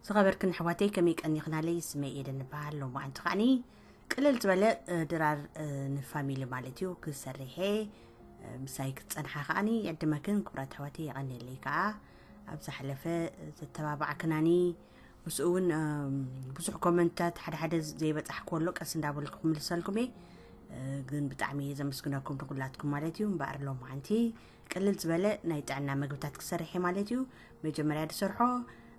ዝኸበርክን ኣሕዋተይ፣ ከመይ ቀኒኽናለይ? ስመይ ኤደን እበሃል። ሎማዓንቲ ከዓኒ ቅልል ዝበለ፣ እ፣ ድራር፣ እ፣ ንፋሚሊ ማለት እዩ ክሰርሐ፣ እ፣ ምሳይ ክትጸንሓ ከዓኒ ይዕድመክን ክቡራት ኣሕዋተይ፣ የቐንየለይ ከኣ። ኣብ ዝሓለፈ ዘተባባዕክናኒ፣ ምስኡ እውን፣ እም፣ ብዙሕ ኮመንታት ሓደ ሓደ ዘይበጻሕክዎ ኣሎ፣ ቀስ እንዳበልኩ ክምልሰልኩም እየ። እ፣ ግን ብጣዕሚ እየ ዘመስግነኩም ንኩላትኩም ማለት እዩ። እምበኣር ሎማዓንቲ ቅልል ዝበለ ናይ ጥዕና መግብታት ክሰርሕ እየ ማለት እዩ። መጀመርያ ዝሰርሖ፣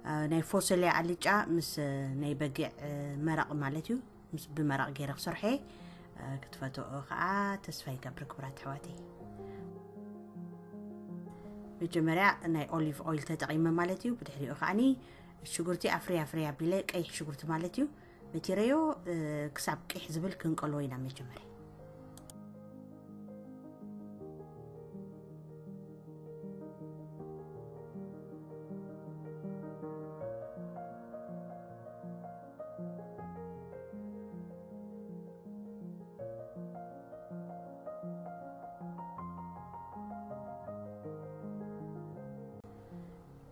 እ፣ ናይ ፎሰልያ ኣልጫ ምስ፣ እ፣ ናይ በጊዕ፣ እ፣ መረቕ ማለት እዩ። ምስ ብመረቕ ገይረ ክሰርሖ እየ። እ፣ ክትፈትኦ ከዓ ተስፋ ይገብር ክቡራት ኣሕዋተይ። መጀመርያ ናይ ኦሊቭ ኦይል ተጠቒመ ማለት እዩ። ብድሕሪኡ ከዓኒ ሽጉርቲ ኣፍርያ ኣፍርያ ኣቢለ ቀይሕ ሽጉርቲ ማለት እዩ። በቲረዮ፣ እ፣ ክሳብ ቂሕ ዝብል ክንቀልዎ ኢና መጀመርያ።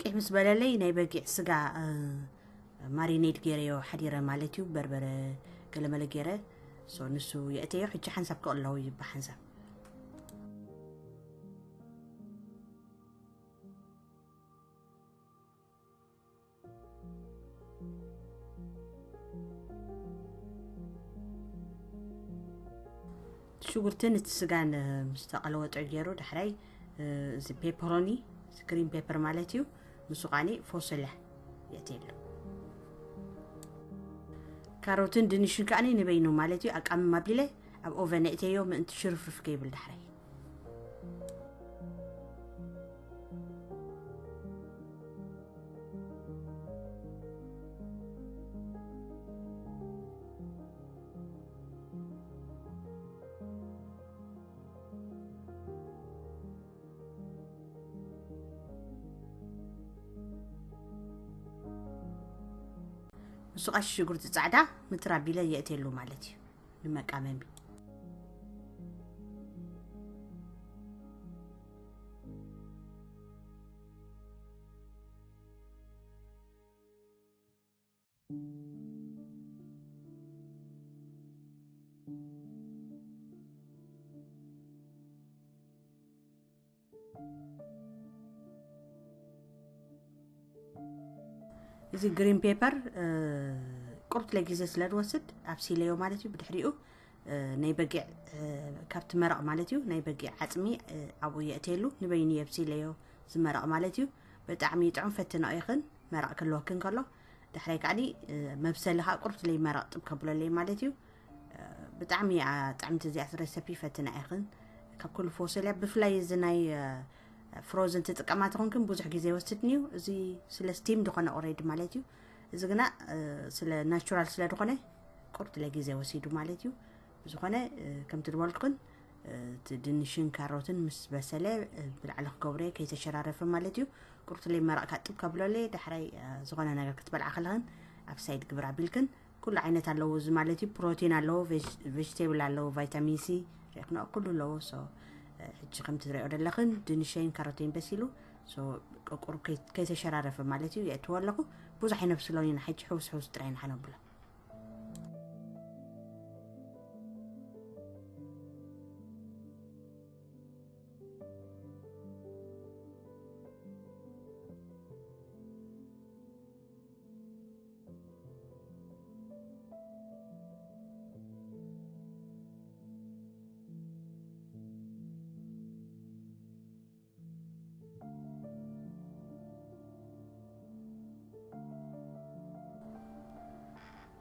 ቂሕ ምስ በለለይ ናይ በጊዕ ስጋ፣ እ፣ ማሪኔድ ገይረዮ ሓዲረ ማለት እዩ። በርበረ ገለመለ ገይረ። ሶ ንሱ የእተዮ። ሕጂ ሓንሳብ ክቕለው እዩ ብሓንሳብ። ሽጉርትን እቲ ስጋን፣ እ፣ ምስ ተቐለወ ጥዑይ ገይሩ፣ ዳሕራይ፣ እ፣ እዚ ፔፐሮኒ፣ እዚ ግሪን ፔፐር ማለት እዩ። ምስ ቃኒ ፎሶልያ የእትየሉ። ካሮትን ድንሽን ከዓኒ ንበይኑ ማለት እዩ። ኣቃምም ኣቢለ ኣብ ኦቨን የእትየዮ ምእንቲ ሽርፍርፍ ከይብል ዳሕራይ። ንሱ ቃሽ ሽጉርቲ ጻዕዳ ምትር ኣቢለ የእትየሉ ማለት እዩ፣ ንመቃመሚ። እዚ ግሪን ፔፐር፣ እ፣ ቁርት ለጊዜ ስለ ዝወስድ ኣብሲለዮ ማለት እዩ። ብድሕሪኡ፣ እ፣ ናይ በጊዕ፣ እ፣ ካብቲ መረቕ ማለት እዩ፣ ናይ በጊዕ ዓጽሚ፣ እ፣ ኣብኡ የእትየሉ፣ ንበይኑ የብሲለዮ ዝመረቕ ማለት እዩ። ብጣዕሚ ጥዑም፣ ፈትንኦ ኢኽን፣ መረቕ ክህልወክን ከሎ። ዳሕራይ ከዓኒ፣ እ፣ መብሰሊ ከኣ ቁርት ለይ መረቕ ጥብ ከብለለይ ማለት እዩ። እ፣ ብጣዕሚ እያ ጥዕምቲ እዚኣ ረሰፒ፣ ፈትና ኢኽን። ካብ ኩሉ ፎሶልያ ብፍላይ እዚ ናይ፣ እ፣ ፍሮዝን ትጥቀማ ተኾንክን ብዙሕ ግዜ ይወስድን እዩ። እዚ ስለ ስቲም ዝኾነ ኦሬዲ ማለት እዩ። እዚ ግና፣ እ፣ ስለ ናቹራል ስለ ዝኾነ ቁርት ለይ ግዜ ወሲዱ ማለት እዩ። ብዝኾነ፣ እ፣ ከምቲ ዝበልኩኽን፣ እ፣ እቲ ድንሽን ካሮትን ምስ በሰለ፣ እ፣ ብላዕሊ ክገብሮ እየ፣ ከይተሸራረፈ ማለት እዩ። ቁርት ለይ መረቕ ካጥብ ከብለለይ፣ ዳሕራይ፣ እ፣ ዝኾነ ነገር ክትበልዓ ከለኽን ኣብ ሳይድ ግብር ኣቢልክን፣ ኩሉ ዓይነት ኣለዎ። እዚ ማለት እዩ ፕሮቲን ኣለዎ፣ ቬጅ-፣ ቬጅቴብል ኣለዎ፣ ቫይታሚን ሲ፣ ሬክኖ ኩሉ ኣለዎ። ሶ፣ እ፣ ሕጂ ከምቲ ትሪኦ ዘለኽን ድንሸይን ካሮተይን በሲሉ። ሶ፣ ቁርቁር ከይ-፣ ከይተሸራረፈ ማለት እዩ የእትዎ ኣለኹ። ብዙሕ ኣይነብስሎን ኢና፣ ሕጂ ሕውስ ሕውስ ጥራይ ኢና ነብሎ።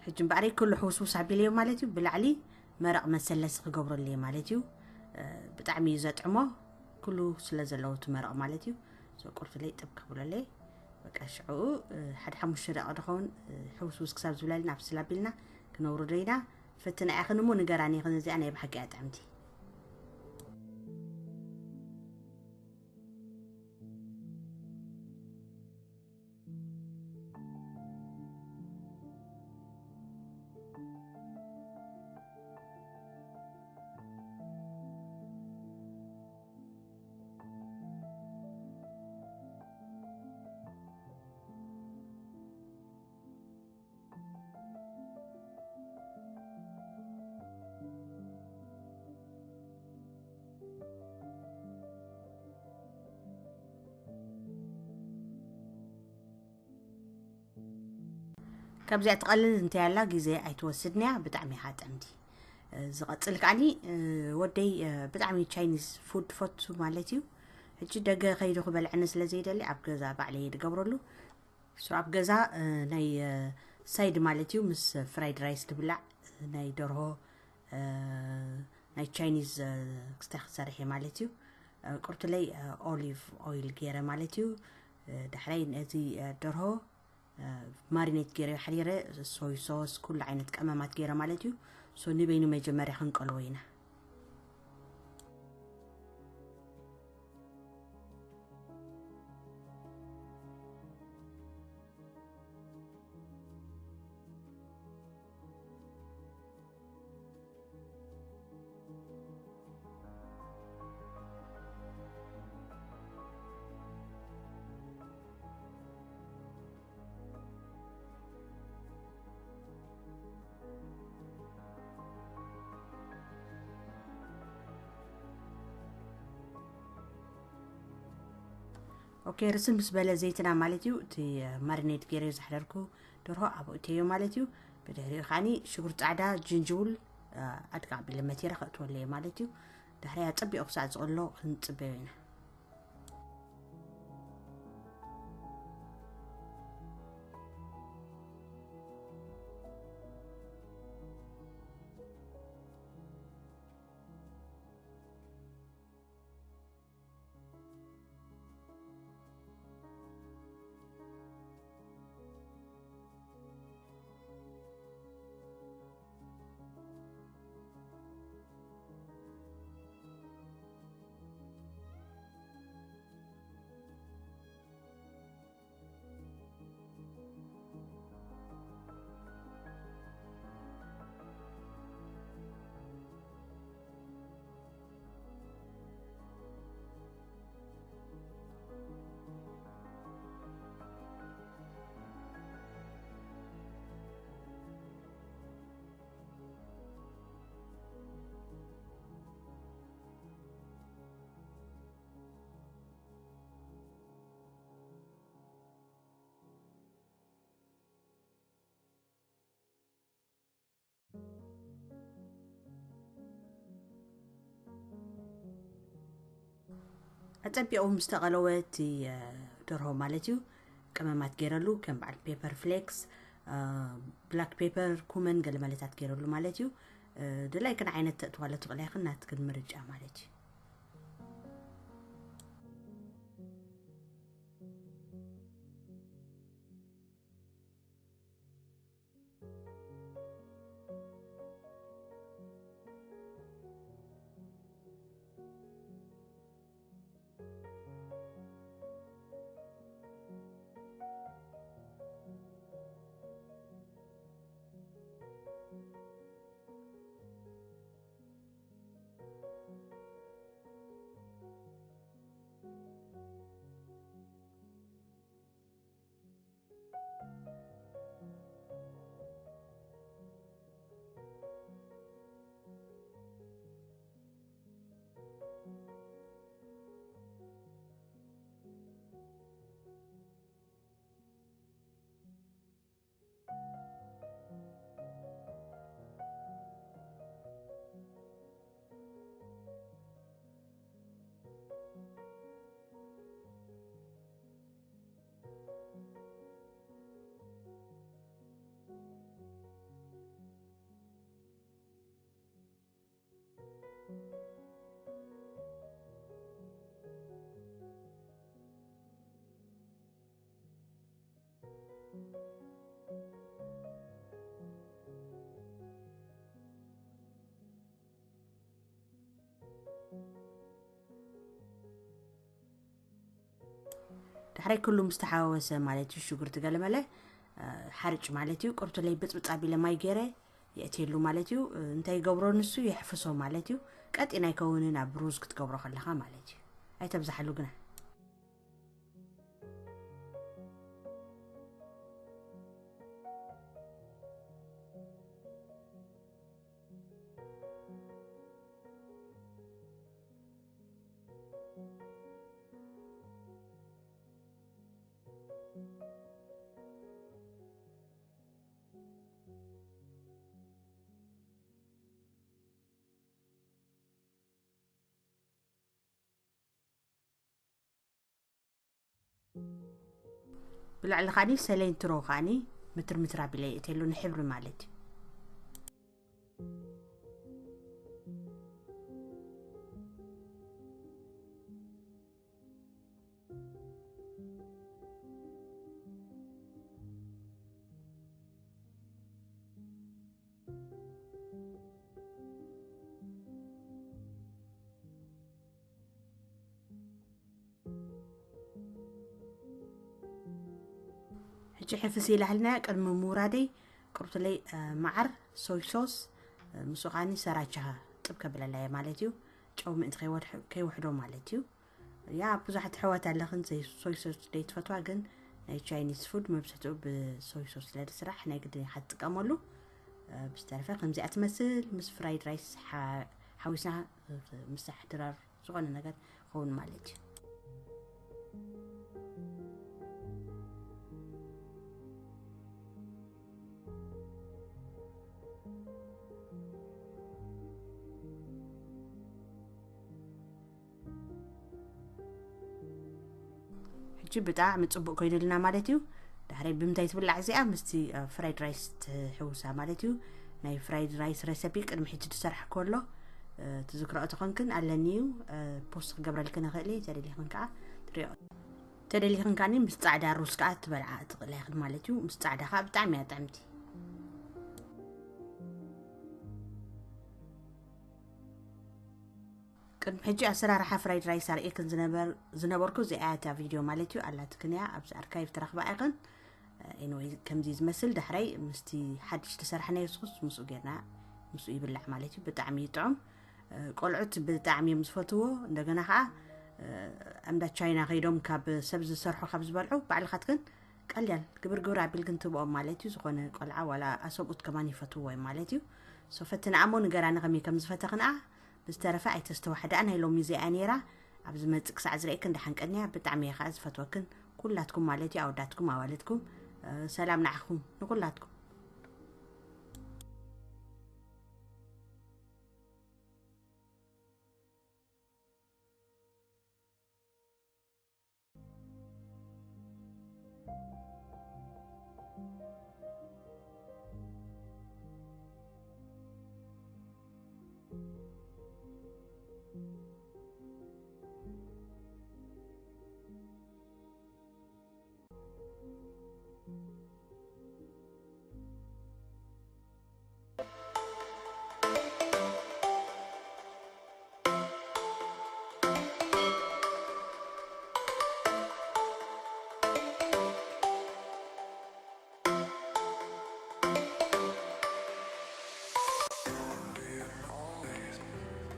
ሕጂ እምበኣረይ ኩሉ ሕውስውስ ኣቢለዮ ማለት እዩ። ብላዕሊ መረቕ መሰለሲ ክገብረሉ እየ ማለት እዩ። እ፣ ብጣዕሚ እዩ ዘጥዕሞ፣ ኩሉ ስለ ዘለዎ እቲ መረቕ ማለት እዩ። ሶ ቁርፍለይ ጥብ ከብለለይ፣ በቃ ሽዑ፣ እ፣ ሓደ ሓሙሽተ ደቂቕ ድኸውን፣ እ፣ ሕውስውስ ክሳብ ዝብለልና ኣብስል ኣቢልና ክነውርዶ ኢና። ፈትና ኢኽን እሞ ንገራኒ ኢኽን፣ እዚኣ ናይ ብሓቂ እያ ጥዕምቲ። ካብዚኣ ትቐልል እንታይ ኣላ፣ ግዜ ኣይትወስድንያ፣ ብጣዕሚ ኢኻ ጥዕምቲ። ዝቐጽል ከዓኒ ወደይ ብጣዕሚ ቻይኒዝ ፉድ ፈቱ ማለት እዩ። ሕጂ ደገ ከይዱ ክበልዐኒ ስለ ዘይደሊ ኣብ ገዛ ባዕለይ እየ ዝገብረሉ። ሶ ኣብ ገዛ ናይ ሳይድ ማለት እዩ ምስ ፍራይድ ራይስ ዝብላዕ ናይ ደርሆ፣ ናይ ቻይኒዝ ክስታይ ክሰርሕ እየ ማለት እዩ። ቁርትለይ ኦሊቭ ኦይል ገይረ ማለት እዩ። ዳሕራይ ነዚ ደርሆ ማሪኔት ገይረ ሓዲረ፣ ሶይ ሶስ ኩሉ ዓይነት ቀመማት ገይረ ማለት እዩ። ሶ ንበይኑ መጀመርያ ክንቀልዎ ኢና። ኦኬ፣ ርስን ምስ በለ ዘይትና ማለት እዩ። እቲ ማሪኔት ገይረ ዝሕደርኩ ደርሆ ኣብኡ እተዮ ማለት እዩ። ብድሕሪኡ ከዓኒ ሽጉርቲ ጻዕዳ፣ ጅንጅውል ኣድቃቕ ቢለ መቲረ ከእትወለየ ማለት እዩ። ድሕሪያ ጸቢቑ ክሳዕ ዝቕሎ ክንጽበዮ ኢና። ኣጸቢቑ ምስ ተቐለወ እቲ ደርሆ ማለት እዩ፣ ቀመማት ገይረሉ ከም በዓል ፔፐር ፍሌክስ፣ ብላክ ፔፐር፣ ኩመን ገለ መለታት ገይረሉ ማለት እዩ። ድላይክን ዓይነት ተእትዋለ ትቕለይኽን ናትክን ምርጫ ማለት እዩ። ዳሕራይ ኩሉ ምስ ተሓዋወሰ ማለት እዩ፣ ሽጉርቲ ገለመለ ሓርጭ ማለት እዩ። ቁርቱለይ ብፅብፃ ቢለ ማይ ገይረ የእትየሉ ማለት እዩ። እንታይ ይገብሮ ንሱ? የሕፍሶ ማለት እዩ። ቀጢን ኣይከውንን ኣብ ሩዝ ክትገብሮ ከለኻ ማለት እዩ። ኣይተብዛሓሉ ግና። ብላዕሊ ከዓኒ ሰሌንትሮ ከዓኒ ምትር ምትር ኣቢለ የእትየሉ ንሕብሪ ማለት እዩ። ሕጂ ሕፍስ ኢላህልና ቅድሚ ምውራደይ ቅርብትለይ መዓር፣ ሶይ ሶስ፣ ምስኡ ከዓኒ ሰራቻ ጥብ ከብለላየ ማለት እዩ። ጨው ምእንቲ ከይወድሕ- ከይውሕዶ ማለት እዩ። ያ ብዙሓት ኣሕዋት ኣለኽን ዘይ ሶይ ሶስ ደይ ትፈትዋ፣ ግን ናይ ቻይኒዝ ፉድ መብዛሕትኡ ብሶይ ሶስ ስለ ዝስራሕ ናይ ግድን ኢኻ ትጥቀመሉ። ብዝተረፈ ከምዚኣ ትመስል ምስ ፍራይድ ራይስ ሓ- ሓዊስና ምሳሕ ድራር ዝኾነ ነገር ክኸውን ማለት እዩ። ሕጂ ብጣዕሚ ጽቡቅ ኮይኑልና ማለት እዩ። ዳሕረይ ብምንታይ ትብላዕ እዚኣ? ምስቲ ፍራይድ ራይስ ትሕውሳ ማለት እዩ። ናይ ፍራይድ ራይስ ረሰፒ ቅድሚ ሕጂ ትሰርሕ ከሎ ትዝክረኦ ተኾንክን ኣለኒ እዩ። ፖስት ክገብረልክን እኽእል እየ። ተደሊኽን ከዓ ትሪኦ ተደሊኽን ከዓኒ ምስ ጻዕዳ ሩዝ ከዓ ትበልዓ ትኽእላ ኢኽን ማለት እዩ። ምስ ጻዕዳ ከዓ ብጣዕሚ እያ ጥዕምቲ። ቅድሚ ሕጂ ኣሰራርሓ ፍራይድ ራይስ ኣርእየክን ዝነበር- ዝነበርኩ እዚኣ እያ እታ ቪድዮ ማለት እዩ። ኣላትክን እያ ኣብዚ ኣርካይቭ ትረኽባ ኢኽን። ኤኒወይ ከምዚ ዝመስል ዳሕራይ ምስቲ ሓድሽ ተሰርሐ ናይ ሱስ ምስኡ ጌርና ምስኡ ይብላዕ ማለት እዩ። ብጣዕሚ ይጥዑም። ቆልዑት ብጣዕሚ እዮም ዝፈትዎ። እንደገና ከዓ እንዳ ቻይና ከይዶም ካብ ሰብ ዝሰርሑ ካብ ዝበልዑ ባዕልኻትክን ቀልያል ግብር ግብር ኣቢልክን ትብኦም ማለት እዩ። ዝኾነ ቆልዓ ዋላ ኣሰብኡት ከማን ይፈትዎ እዮም ማለት እዩ። ሶ ፈትንኣሞ ንገራኒ ከመይ ከም ዝፈተኽንኣ። ብዝተረፈ ኣይተስተዋሕድኣ ናይ ሎሚ እዚኣ ነይራ። ኣብ ዝመጽእ ክሳዕ ዝርእየክን ደሓን ቀንያ። ብጣዕሚ እየ ከዓ ዝፈትወክን ኩላትኩም ማለት እዩ። ኣወዳትኩም ኣዋልድኩም ሰላም ንዓኹም ንኩላትኩም።